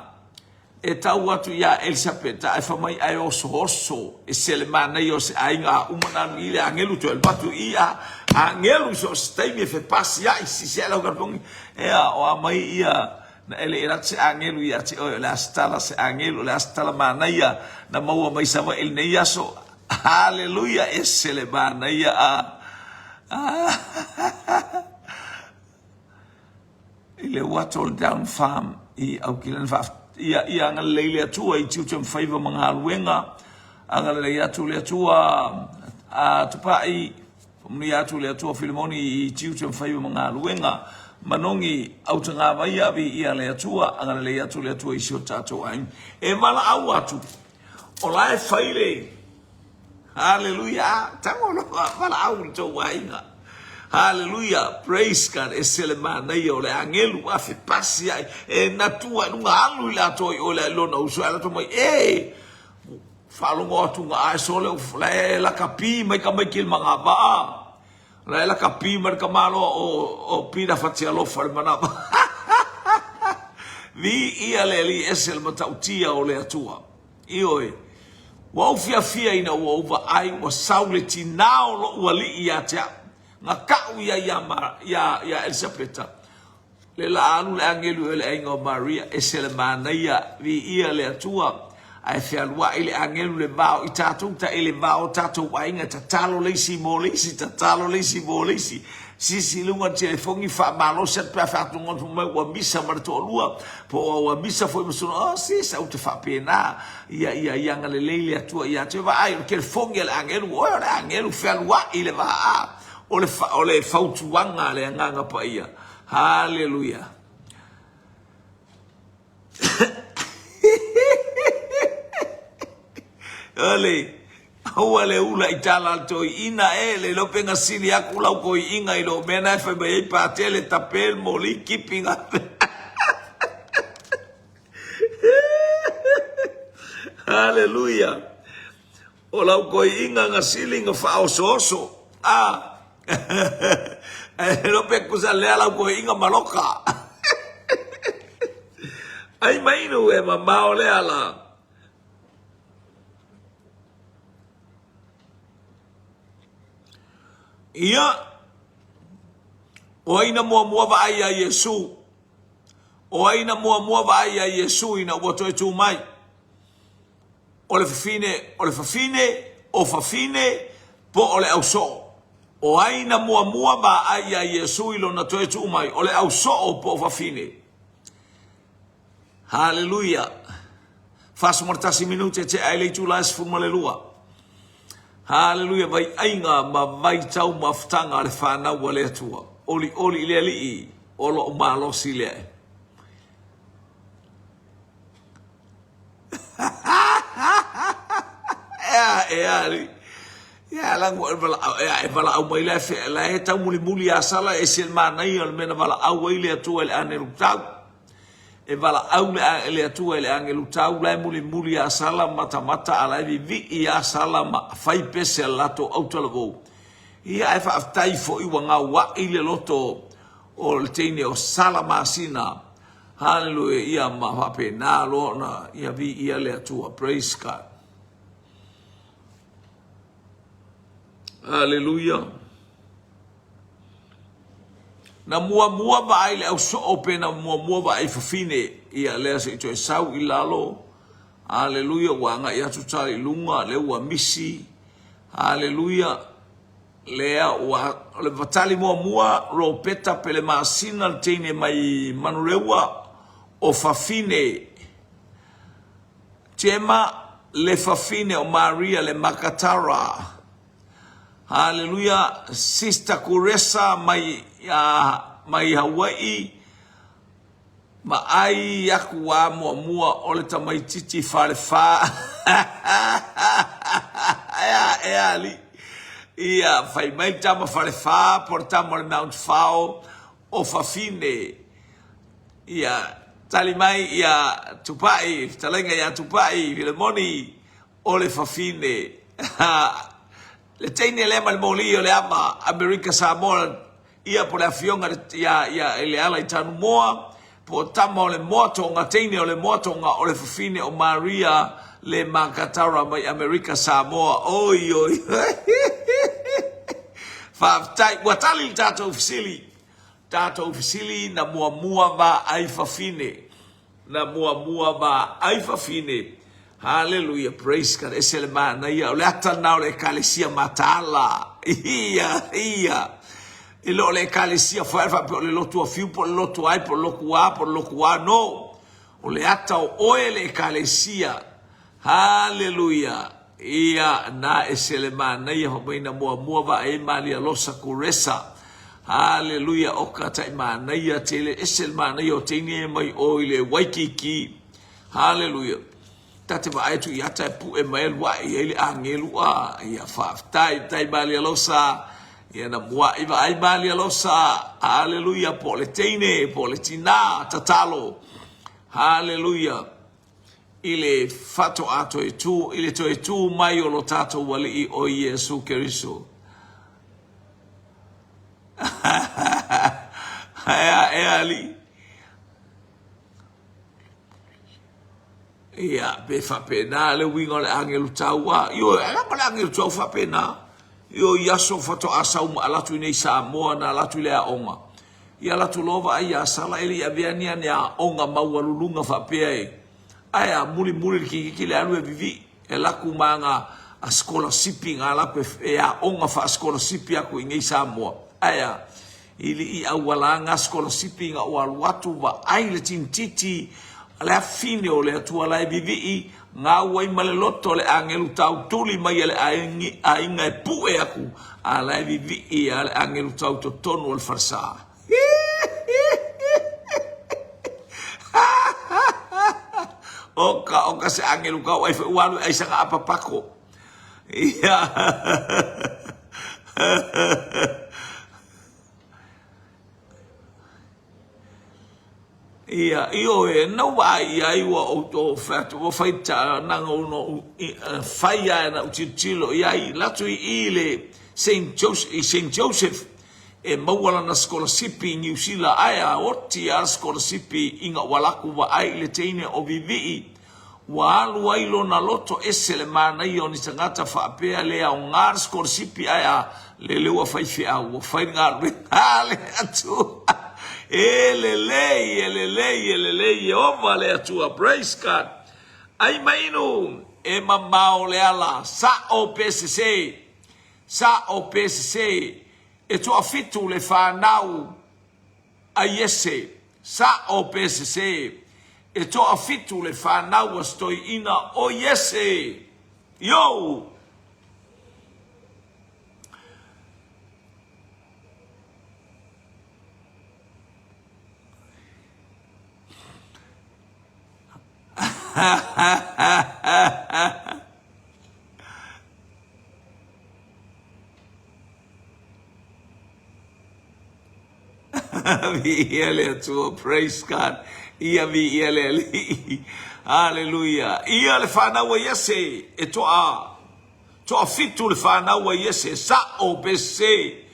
e tau atu iā Elisapeta, ae fai mai ae osooso, e se le manaia o se aiga a uma na alu i le agelu toe alu atu i a agelu i so o se taimi e fepasia'i sisi ae lau kalifogi, ea o a mai ia Na ele i atu se agelu ia te oe, o le a se tala se agelu, o le a se tala manaia na maua mai Savaii i lenei aso. Haleluia, ese le manaia a. I le uato o le Down Farm i Aukilani fa ia ia agalelei le Atua i tiute ma faiva ma galuega agalelei atu le Atua a Tupai Faamanuia atu le Atua Filemoni i tiute ma faiva ma galuega. Manogi autagavaia viia le Atua, agalelei atu le Atua i si o tatou aiga. E valaau atu, o la e fai le Haleluia, tago loa, valaau i le tou aiga. Haleluia, praise God, ese le manaia o le agelu a fepasi ai, e natua i luga alu i latou i o le lona uso, ae latou mai, e, Faalogo atu ga ae sole o la e lakapi mai tamaiti i le magavaa. La e lakapi mai le tamaloa o o Peter Fatialofa le manava. Viia le Alii ese le matautia o le Atua. Ioe. Ua ou fiafia ina ua ou vaai ua sau le tinā o lo'u alii ia te a'u. Na ka'u ia ia ia Elisapeta. Le la alu le agelu i le aiga o Maria, ese le manaia, viia le Atua, ae fealuai le agelu le va o i tatou ta i le va o tatou aiga, tatalo le isi mo le isi, tatalo le isi mo le isi. Sisi i luga o le telefogi faamalosi atu pe a faatonuga atu mai ua misa ma le toalua, po o ua misa foi ma sona, oh sis, au te faapena, ia, ia, ia agalelei le Atua ia te vaai, o le telefogi a le agelu, oe o le agelu fealuai le va, o le, o le fautuaga a le Agaga Paia. Haleluia. Ole, aua le ula i tala al toiina e, le iloa pe gasili aku lau toiina i lou mea na e fai mai ai patele tape le moli kipi nga Haleluia. O lau koiiga gasili nga faaosooso a Ae iloa pe kusa lea lau koiiga maloka. Ai mainu e mamao le ala. Ia, o ai na muamua vaai iā Iesu? O ai na muamua vaai iā Iesu ina ua toe tu mai? O le fafine, o le fafine, o fafine, po o le ausoo. O ai na muamua vaai iā Iesu i lona toe tuu mai, o le ausoo po o fafine? Haleluia! 41 minute tea ai le itula e 12. Haleluia! Vaiaiga ma vaitau mafutaga a le fanau a le Atua. Olioli i le Alii o loo malosi lea. Ea, ea, alii. Ia, lago e valaau, ea, e valaau mai la e fe, la e taumulimuli a sala e ese le manaia o le mea na valaau ai le Atua i le anelu tau. E valaau le, le Atua i le angelu tau, la e mulimuli a sala matamata a la e vivii a sala ma fai pese a le latou autalavou. Ia, ae faafetai foi ua gauai le loto o le teine o Sala Masina Haleluia ia ma faapena loa ona ia viia le Atua. Praise God. Haleluia. Na muamua vaai le ausoo pe na muamua vaai fafine? Ia lea se i toe sau i lalo. Aleluia, ua agai atu tali i luga, lea ua misi. Aleluia. Lea ua, o le tali muamua, Ropeta Pelemasina le teine mai Manureua, o fafine. Jema, le fafine o Maria le Makatara. Haleluia, Sister Kuresa mai, mai Hawaii, Vaai aku a muamua o le tamaititi falefa. Ea, ea alii. Ia, fai mai le tama falefa po o le tama o le Mount Fao o Fafine. Ia, tali mai ia Tupai, fetalaiga ia Tupai, Filemoni, o le Fafine. Le teine lea ma le moli o le ama, Amerika Samoa, Ia po le afioga ia ia i le ala i Tanumoa, po o tama o le Moatonga, teine o le Moatonga o le fafine o Maria le Makatara mai Amerika Samoa. Oi oi. Faafetai. Ua tali le tatou fesili. Tatou fesili na muamua vaai fafine. Na muamua vaai fafine. Haleluia, praise God. Ese le manaia. O le ata lena o le ekalesia mataala. Ia, ia. E le o le ekalesia foi ale faapea o le lotu a fiu po o le lotu ai po o le lotu a po o le lotu a. No. O le ata o oe le ekalesia. Haleluia. Ia, na ese le manaia fai mai na muamua vaai ai Malia Losa Kuresa. Haleluia, oka tai manaia tele, ese le manaia o teine e mai o i le Waikiki. Haleluia. Ta te vaai atu i ata e pu'e mai alu ae i ai le agelu a. Ia, faafetai, tai Malia Losa. Ia na mua'i vaai Malia Losa. Haleluia, po o le teine, po o le tinā, tatalo. Haleluia. I le faatoa toe tū, i le toe tū mai o lo tātou Alii o Iesu Keriso. Ea, ea, Alii. Ia, pe faapena le uiga o le agelu taua. Ioe, ae lava le agelu tau faapena. Ioe, i aso faatoa sau ma alu atu i nei Samoa na alu atu i le aoga. Ia alu atu loa vaai ia Sala e le i avea ni ane aoga maualuluga faapea e. Ae a mulimuli le kikiki le alu e vivii e laku ma ga a sikolasipi ga laku e aoga faasikolasipi aku i nei Samoa. Ae a i lii auala ga sikolasipi ga ua alu atu vaai le tinititi a le afine o le Atua la e vivii gau ai ma le loto le agelu tau tuli mai a le aiga e pue aku a la e vivii a le agelu tau totonu o le falesa. Oka, oka se agelu kau ai foi ua alu e ai sanga apapako. Ia. Ia, ioe, na vaai i ai ua outou fai atu, ua fai ta, na no, fai ae na tilotilo i ai, latu i i le Saint Joseph, i Saint Joseph, e maua lana sikolasipi i Niu Sila, ae a oti a sikolasipi ina ua laku vaai i le teine o Vivii, Ua alu ai lona loto ese le manaia o ni tagata faapea le aoga le sikolasipi ae a lele ua faifeau ua fai le galuega a le Atua. E lelei, e lelei, e lelei Ieova le Atua. Praise God. Ai ma inu, e mamao le ala, sa'o pe sesē, sa'o pe sesē, e toafitu le fanau a Iese, sa'o pe sesē, e toafitu le fanau a Stoiina o Iese. Yo! Viia le Atua, praise God. Ia viia le Alii. Haleluia. Ia le fanau a Iese e toa toafitu le fanau a Iese sa'o pe sese.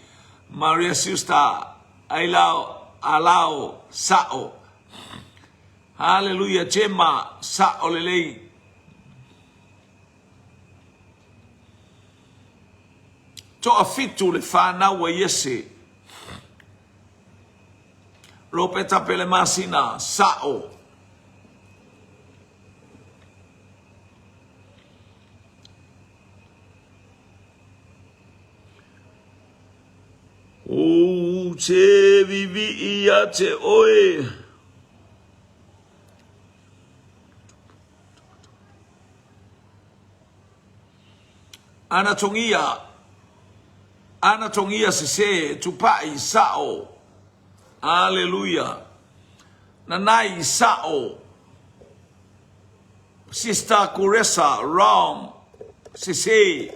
Maria sister ailao alao sa'o. Haleluia Jema sa'o lelei. Toafitu le fanau a Iese. Ropeta Pelemasina, Sa'o. Ou te vivii ia te oe. Anatongia, Anatongia sese, tupai, sa'o. Aleluia. Nanai, sa'o. Sister Kuresa, wrong, sese.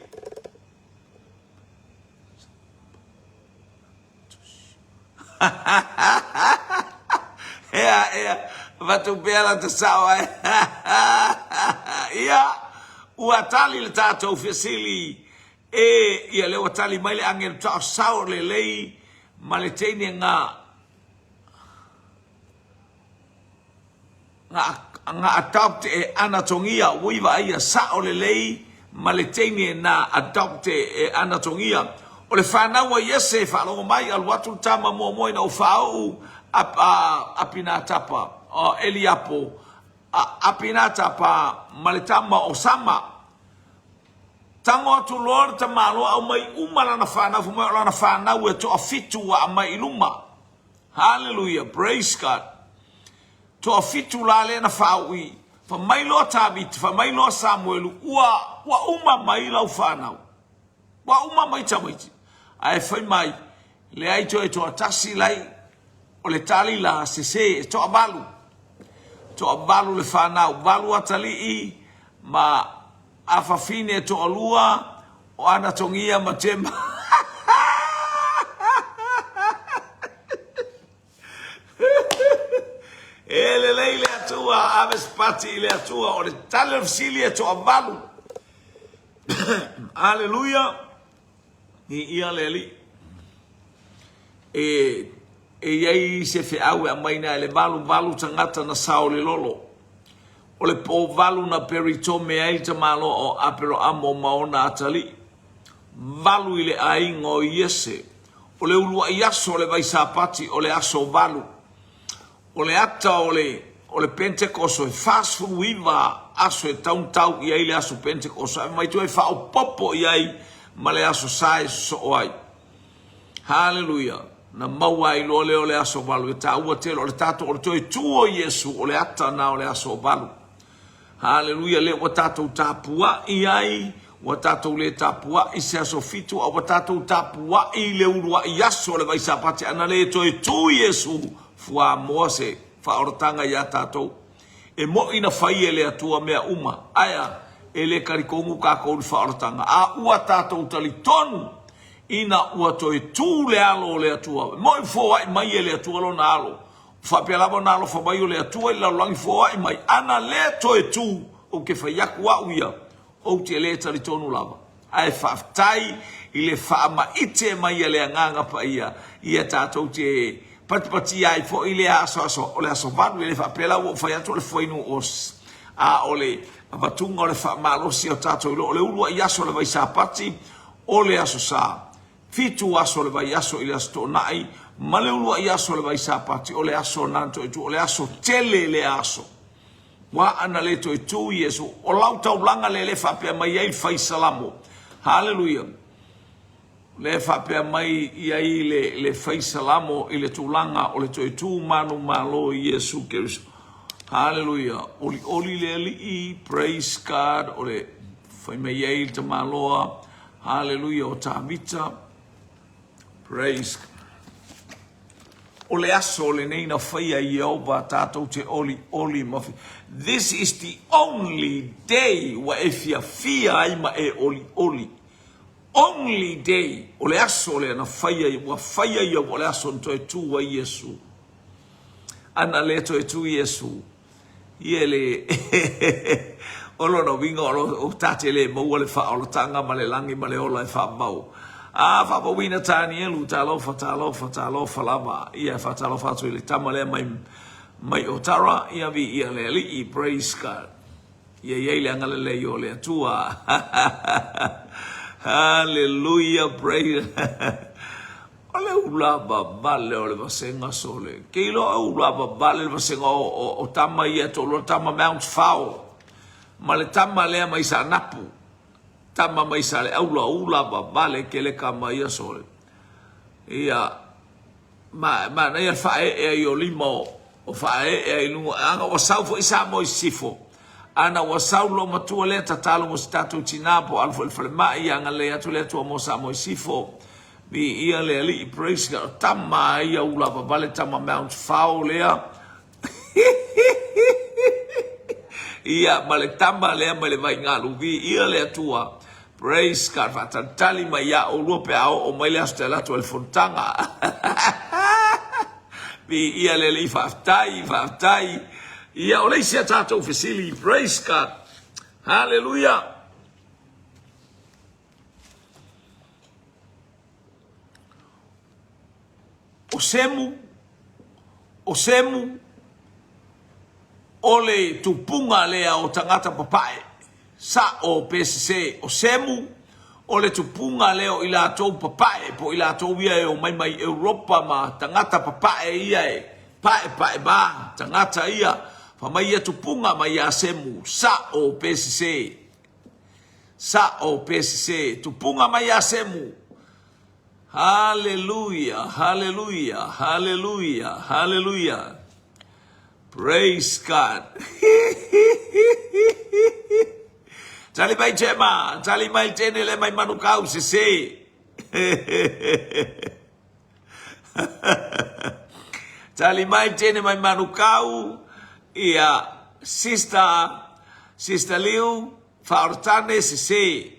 Ea, ea, avatu pea la ta sao ai. Ia, ua tali le tatou fesili e, ia lea ua tali mai le agelu tao sao lelei ma le teine nga Nga adopt e Anatongia ua i vaaia sao lelei ma le teine na adopt e Anatongia. O le fanau a Iese e faalogo mai, alu atu le tama muamua ina ua faauu a Apinatapa, Eliapo, a Apinatapa ma le tama o Sama. Tago atu loa le tamaloa aumai uma lana fanau, fai mai o lana fanau e toafitu ua aumai i luma. Hallelujah, praise God. Toafitu la lea na faaui, fai mai loa Tavita, fai mai loa Samuelu, ua, ua uma mai lau fanau. Ua uma mai tamaiti. Ae fai mai, leai toe toatasi lai, o le tali la sese, e toavalu. Toavalu le fanau, valu atalii ma afafine toalua, o Anatogia ma Tema. E lelei le Atua, ave se pati i le Atua, o le tali o le fesili e toavalu. Aleluia, viia le Alii. E, e i ai se feau e aumai na e le valuvalu tagata na sao le lolo. O le pō valu na peritome ai le tamaloa o Aperoamo ma ona atalii. Valu i le aiga o Iese. O le uluai aso o le Vaisapati o le aso valu. O le ata o le o le Pentekoso e 49 aso e tautau i ai le aso Pentekoso ae mai toe faaopoopo i ai ma le aso Sa e sosoo ai. Haleluia! Na maua ai loa lea o le aso valu e taua tele o le tatou o le toe tu o Iesu o le ata na o le aso valu. Haleluia! Lea ua tatou tapuai ai, ua tatou le tapuai se aso fitu, a ua tatou tapuai i le uluai aso o le Vaisapati ana le toe tu Iesu fuamoa se faaolataga iā tatou. E moʻi na fai e le Atua mea uma, aea, e le talitonu tatou i le faaolataga, a ua tatou talitonu ina ua toe tu le alo o le Atua. E moʻi foai mai e le Atua lona alo. Faapea lava ona alofa mai o le Atua i le lalolagi foai mai, ana le toe tu, ou te fai atu au ia, ou te le talitonu lava. Ae faafetai i le faamaite mai a le Agaga Paia, ia tatou te patipatia ai foi lea aso, aso, o le aso valu, e le faapea la ua ou fai atu o le fuainuu o, a o le avatuga o le faamalosi o tatou iloa, o le uluai aso o le Vaisapati, o le Aso Sa. Fitu aso o le vaiaso i le Aso Toonai, ma le uluai aso o le Vaisapati, o le aso na toe tu, o le aso tele lea aso. Ua ana le toe tu Iesu, o lau taulaga lea le faapea mai ai le fai Salamo. Haleluia. Le faapea mai i ai le, le fai Salamo i le tulaga o le toe tu manu malo Iesu Keriso. Haleluia. Oli oli le alii, praise God, o le fai mai ai le tamaloa, Haleluia o Tavita. Praise God. O le aso lenei na faia e Ieova tatou te olioli ma This is the only day ua e fiafia ai ma e olioli. Only day o le aso lea na faia ua faia ia ua o le aso na toe tu ai Iesu. Ana le toe tu Iesu Ia le O lona uiga o lo o ta te le maua le faaolataga ma le lagi ma le ola e faamau. A faamauina Tanielu, talofa, talofa, talofa lava. Ia e faatalofa atu i le tama lea mai mai Otara, ia viia le Alii, praise God. Ia i ai le agalelei o le Atua. Hallelujah, praise. O le ula vavale o le vasega sole. Ke iloa o ula vavale le vasega o, o, o tama ia toalua tama Mount Fao ma le tama lea mai Saanapu. Tama mai Saleaula ula vavale kele tama ia sole. Ia ma manaia le faaee ai o lima o, o faaee ai luga. Ana ua sau foi Samoa i sisifo, ana ua sau lou matua lea tatalo mo si tatou tina po o alu foi i le falemai, ia agalelei atu le Atua mo Samoa i sisifo. Viia le Alii, praise God. O tama a ia ula vavale tama Mount Fao lea. Ia, ma le tama lea mai le Vaigalu. Viia le Atua. Praise God. Faatalitali mai ia oulua pe a oo mai le aso te alu atu ai le fonotaga. Viia le Alii, faafetai, faafetai. Ia, o le isi a tatou fesili. Praise God. Hallelujah. O Semu, o Semu, o le tupuga lea o tagata papae, sa'o pe sesē. O Semu, o le tupuga lea o i latou papae, po o i latou ia e omai mai Europa ma tagata papae ia e paepae ma tagata ia, fai mai ia tupuga mai ia Semu, sa'o pe sesē. Sa'o pe sesē. Tupuga mai ia Semu. Haleluia, haleluia, haleluia, haleluia. Praise God. Tali mai Gemma, tali mai tene le mai Manukau sese. Tali mai tene mai Manukau ia sister sister Liu Faorotane sese.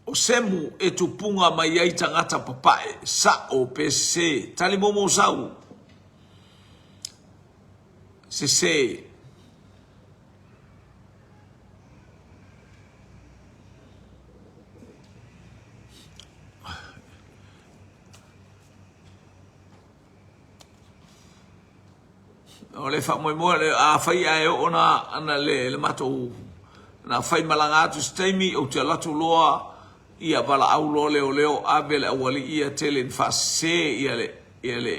O Semu e tupunga mai ai tagata papae, sa'o pe sesē, tali moumou sau, sesē. O le faamoemoe le afai ae oo na ana le le matou na fai malaga atu se taimi ou te alu atu loa ia valaau loa leoleo ave le aualii ia tele ni faasese ia le ia le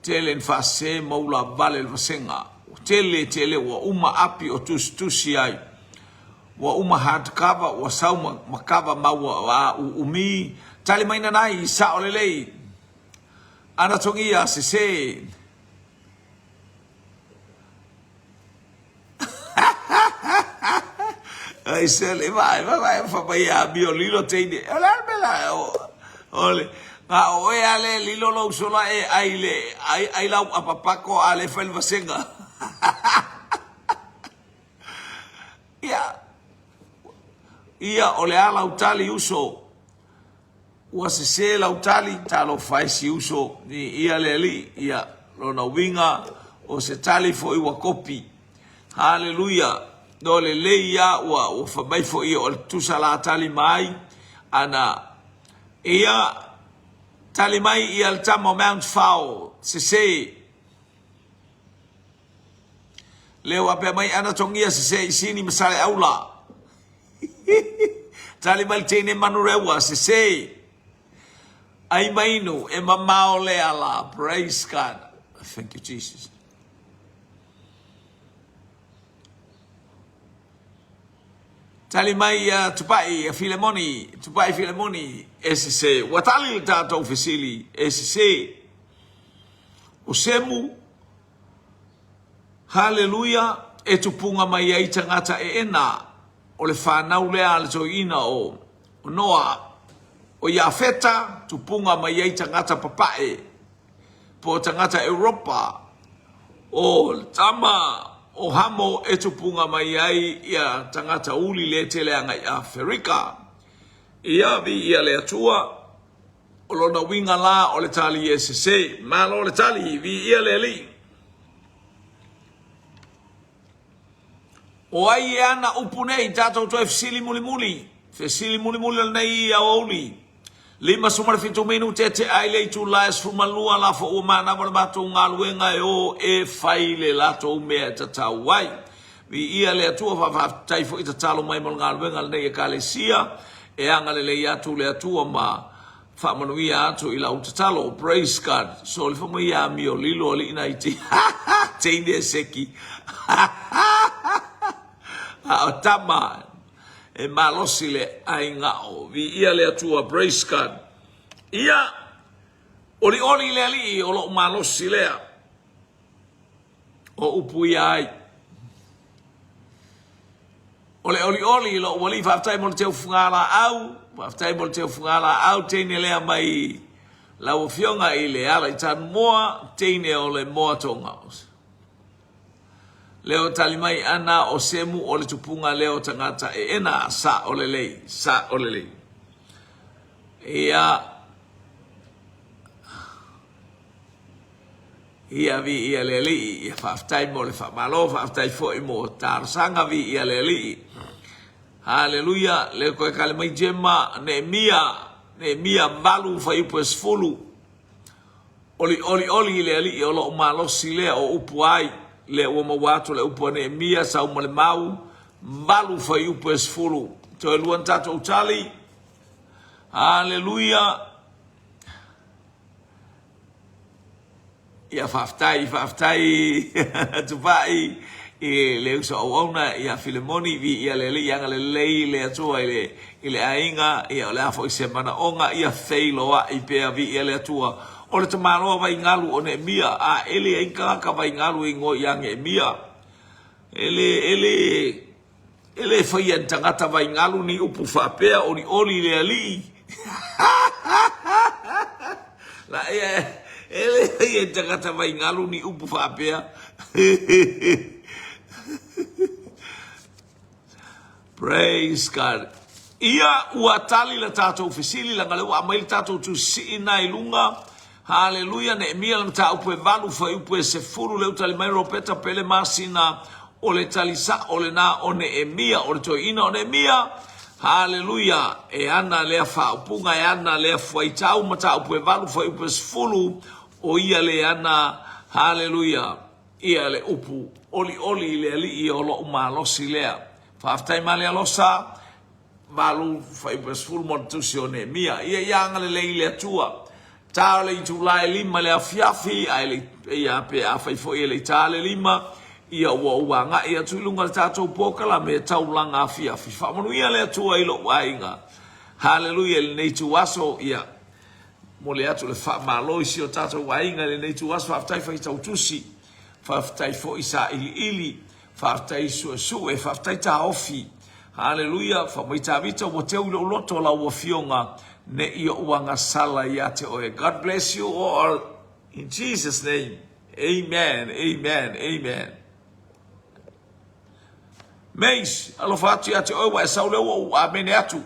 tele ni faasese ma ula vale le vasega tele tele ua uma api o tusitusi ai ua uma hard cover ua sau ma, ma kava ma ua a uumi tali mai nanai sao lelei Ana togia sese. Ai se le vai vai vai fa mai a mio lilo teine. O le a mea o o le a o e ale lilo lou sola e ai le ai ai lau apapako a le fai le vasenga. Ia ia o le a lau tali uso. Ua sesē lau tali, talofa e si uso, i ia le Alii, ia, lona uiga, o se tali foi ua kopi. Haleluia! No lelei ia ua, ua fai mai foi o le tusa la tali mai, ana, ia, tali mai ia le tama o Mount Fao, sesē. Lea ua pea mai ana togia sesē i Sini ma Saleaula. Tali mai le teine Manurewa, sese. Ai mainu, e mamao le ala. Praise God. Thank you, Jesus. Tali mai ia Tupai, ia Filemoni, Tupai Filemoni, e sese. Ua tali le tatou fesili, e sese. O Semu, Haleluia! E tupunga mai ai tagata eena, o le fanau lea a le toeaina o Noa, o Iafeta, tupunga mai ai tagata papae, po o tagata Europa, o le tama o Hamo e tupunga mai ai ia tagata uli le tele agai Aferika. Ia, viia le Atua, o lona uiga la o le tali e sese. Malo le tali, viia le Alii. O ai e ana upu nei, tatou toe fesili mulimuli, fesili mulimuli o lenei aoauli. 57 minute tea ai le itula e 12, lafo ua manava le matou galuega e o e fai le latou mea e tatau ai. Viia le Atua, faafetai foi tatalo mai mo le galuega a lenei Ekalesia, e agalelei atu le Atua ma faamanuia atu i lau tatalo. Praise God. So le fai mai amio lilo alii nai ti. Teine seki. A o tama e malosi le aigao. Viia le Atua. Praise God. Ia, olioli le alii o lou malosi lea. O upu ia ai. O le olioli i lou alii, faafetai mo le teufugalaau, faafetai mo le teufugalaau, teine lea mai lau afioga i le ala i Tanumoa, teine o le moa toga. Leo tali mai ana o Semu o le tupuga lea o tagata eena, sa o lelei, sa o lelei. Ia, Ia viia le Alii, ia faafetai mo le faamalo, faafetai foi mo talosaga, viia le Alii. Haleluia, le koe kale mai Jema, Neemia, Neemia 8 fuaiupu e 10. Oli oli oli i le Alii o lou malosi lea o upu ai, lea ua maua atu le upu a Neemia sau ma le mau, 8 fuaiupu e 10. Toe lua na tatou tali. Haleluia. Ia faafetai, faafetai Tupai i le uso auauna ia Filemoni, viia le Alii, agalelei le Atua i le, i le aiga, ia o le a foi se manaoga, ia feiloai pea, viia le Atua. O le tamaloa vaigalu o Neemia, a e leai ni tagata vaigalu e igoa ia Neemia. E le, e le, E le faia e ni tagata vaigalu ni upu faapea, Olioli le alii. La, e, e le faia e ni tagata vaigalu ni upu faapea. Praise God. Ia ua tali la tatou fesili, laga lea ua aumai le tatou tusisii na i luga. Haleluia, Neemia le mataupu e 8, fuaiupu e 10, lea ua tali mai Ropeta Pele Masina, o le tali sa'o lena o Neemia, o le toeaina o Neemia. Haleluia, e ana lea faaupuga, e ana lea fuaitau, mataupu e 8, fuaiupu e 10, o ia le ana, haleluia, ia le upu olioli i le Alii o lo'u malosi lea. Faafetai Malealosa. 8 fuaiupu e 10 mo le tusi o Neemia. Ia ia agalelei le Atua. Ta o le itula e 5 i le afiafi, ae le i, ia pe afai foi e le i ta le 5, ia ua ou agai atu i luga o le tatou polokalame e taulaga afiafi. Faamanuia le Atua i lou aiga. Haleluia i lenei ituaso, ia momoli atu le faamalo i si o tatou aiga i lenei ituaso. Faafetai faitau tusi, faafetai foi sailiili. Faafetai suesue, faafetai taofi. Haleluia, fai mai Tavita, ua teu i lou loto lau afioga, ne i ou agasala ia te oe. God bless you all in Jesus name. Amen, amen, amen. Mace, alofa atu ia te oe, ua e sau lea ua ou amene atu.